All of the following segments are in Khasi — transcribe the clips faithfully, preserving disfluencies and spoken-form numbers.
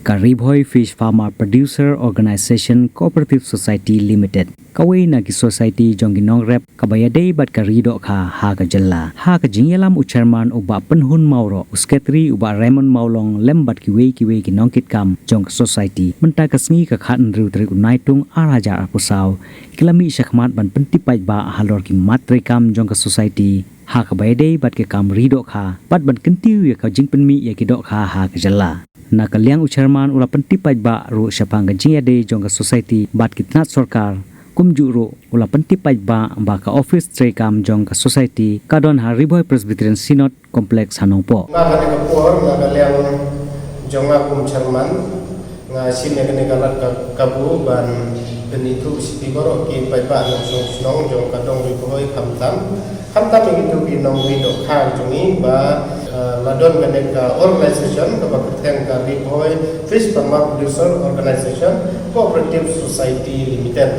Ka Ri Bhoi Fish Farmer Producer Organization Cooperative Society Limited, kawei na ki society jong ki nongrep kaba ïadei bad ka ri dohkha ha ka jylla. Ha ka jingïalam u chairman u Bah Pynhun Mawroh, u secretary u Bah Raymond Mawlong lem bad kiwei kiwei ki nongkitkam jong ka society, mynta ka sngi ka khathynriew tarik u Naitung ar hajar arphew saw, ki la mih shakhmat ban pyntip paidbah halor ki mat treikam jong ka society ha kaba ïadei bad ki kam ri dohkha bad ban kyntiew ïa ka jingpynmih ïa ki dohkha ha ka jylla. Na ka liang u chairman u la pyntip paidbah ruh shaphang ka jingïadei jong ka society bad ki tnat sorkar, kumjuh ruh u la pyntip paidbah ba ka office treikam jong ka society ka don ha Ri Bhoi Presbyterian Synod Complex ha Nongpoh. Nga kane ka por, nga ka liang jong nga kum chairman, nga shim ïa kane ka lad ka kabu ban pynithuh sha phi baroh ki paidbah nongshong shnong jong ka dong Ri Bhoi, khamtam khamtam ïa kito ki nongri dohkha jong ngi ba, eh, la don kane ka organization kaba kyrteng ka Ri Bhoi Fish Farmer Producer Organization Cooperative Society Limited.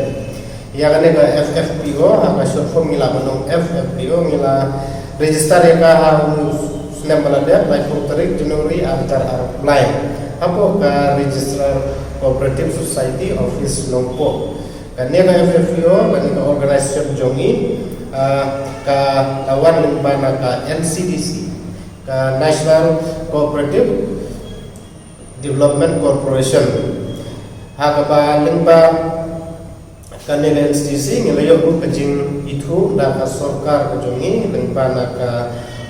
Ïa kane ka F F P O, ha ka short form ngi lah ban ong F F P O, ngi la register ïa ka ha u snem ba la dep, laiphew tarik January ar hajar arphew lai, hapoh ka Registrar Cooperative Society Office Nongpoh. Kane ka F F P O, kane ka organization jong ngi, ah, ka la wan lyngba na ka N C D C, ka National Cooperative Development Corporation. Ha kaba lyngba kane ka N C D C ngi la ïoh ruh ka jingithuh da ka sorkar ka jong ngi lyngba na ka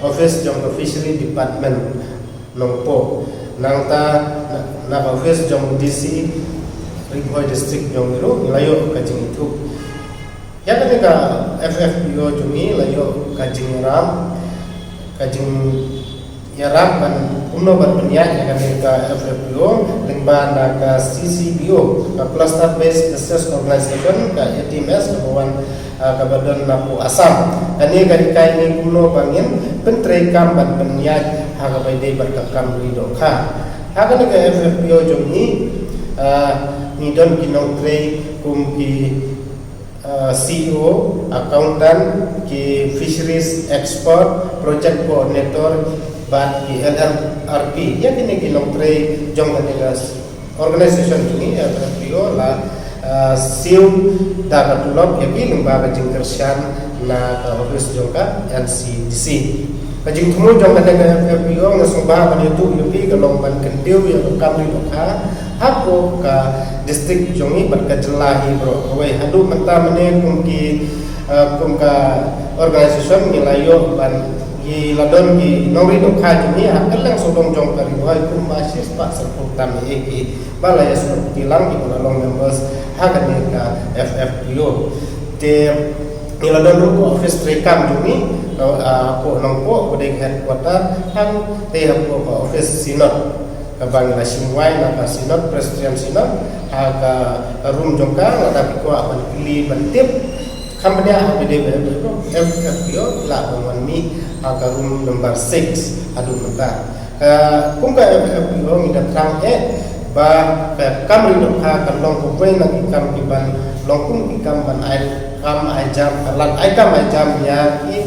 office jong ka Fishery Department Nongpoh. Nangta na, na ka office jong D C Ri Bhoi District jong ngi ruh ngi la ïoh ka jingithuh. Ïa kane ka F F P O jong ngi la ïoh ka jingïarap, ka jingïarap ban kumno ban pynïaid ïa kane ka F F P O lyngba na ka C C B O, ka Cluster Based Business Organization, ka A T M S, kaba wan, ah, kaba don napoh Assam. Kane ka hikai ngi kumno ba ngin pyntreikam ban pynïaid ha kaba ïadei bad ka kam ri dohkha. Ha kane ka F F P O jong ngi, ah, ngi don ki nongtrei kum ki uh, C E O, accountant, ki fisheries expert, project coordinator, bad ki L R R P. Ïa kine ki nongtrei jong kane ka organization jong ngi, F F P O, la, uh, siew da ka tulop ïa ki lyngba ka jingkyrshan na ka office jong ka N C D C. Ka jingthmu jong kane ka F F P O nga sngewbha ban ïathuh ïa phi ka long ban kyntiew ïa ka kam ri dohkha hapoh ka district jong ngi bad ka jylla hi baroh kawei. Haduh mynta mynne kum ki, eh, kum ka organization ngi la ïoh ban, ngi la don ki nongri dohkha jong ngi ha kylleng sawdong jong ka Ri Bhoi kumba shispah sanphew tam ïa ki ba la ïa sngewthuh lang kiba la long members ha kane ka F F P O. Te ngi la don ruh ka office treikam jong ngi, ah, hapoh Nongpoh, ba dei ka headquarter, hangtei hapoh ka office synod kaba ngi la shim wai na ka synod, Presbyterian Synod, ha ka, ka room jong ka, lada phi kwah ban kylli ban tip kham bniah ha kaba ïadei bad F F P O, lah ban wan mih ha ka room number six haduh mynta. Ka, kum ka F F P O ngi da thrang eh ba ka kam ri dohkha kan long kawei na ki kam kiban long kum ki kam ban ai kam ai jam, ka lad ai kam ai jam ïa ki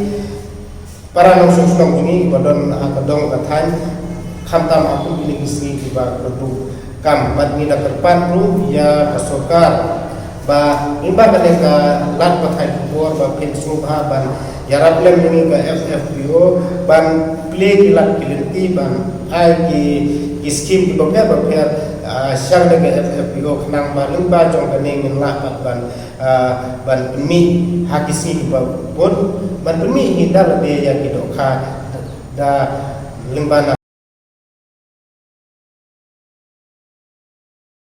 para nongshong shnong jong ngi kiba don ha ka dong ka thaiñ, khamtam ha kum kine ki sngi kiba kyrduh kam. Bad ngi da kyrpad ruh ïa ka sorkar ba lyngba kane ka lad pathai khubor ba phin sngewbha ban ïarap lem ïa ngi ka F F P O ban plie ki lad ki lynti ban ai ki, ki skim kiba pher ba pher, ah, sha kane ka F F P O khnang ba lyngba jong kane ngin lah pat ban, ah, ban pynmih ha ki sngi kiba bud, ban pynmih hi da lade ïa ki dohkha da lyngba na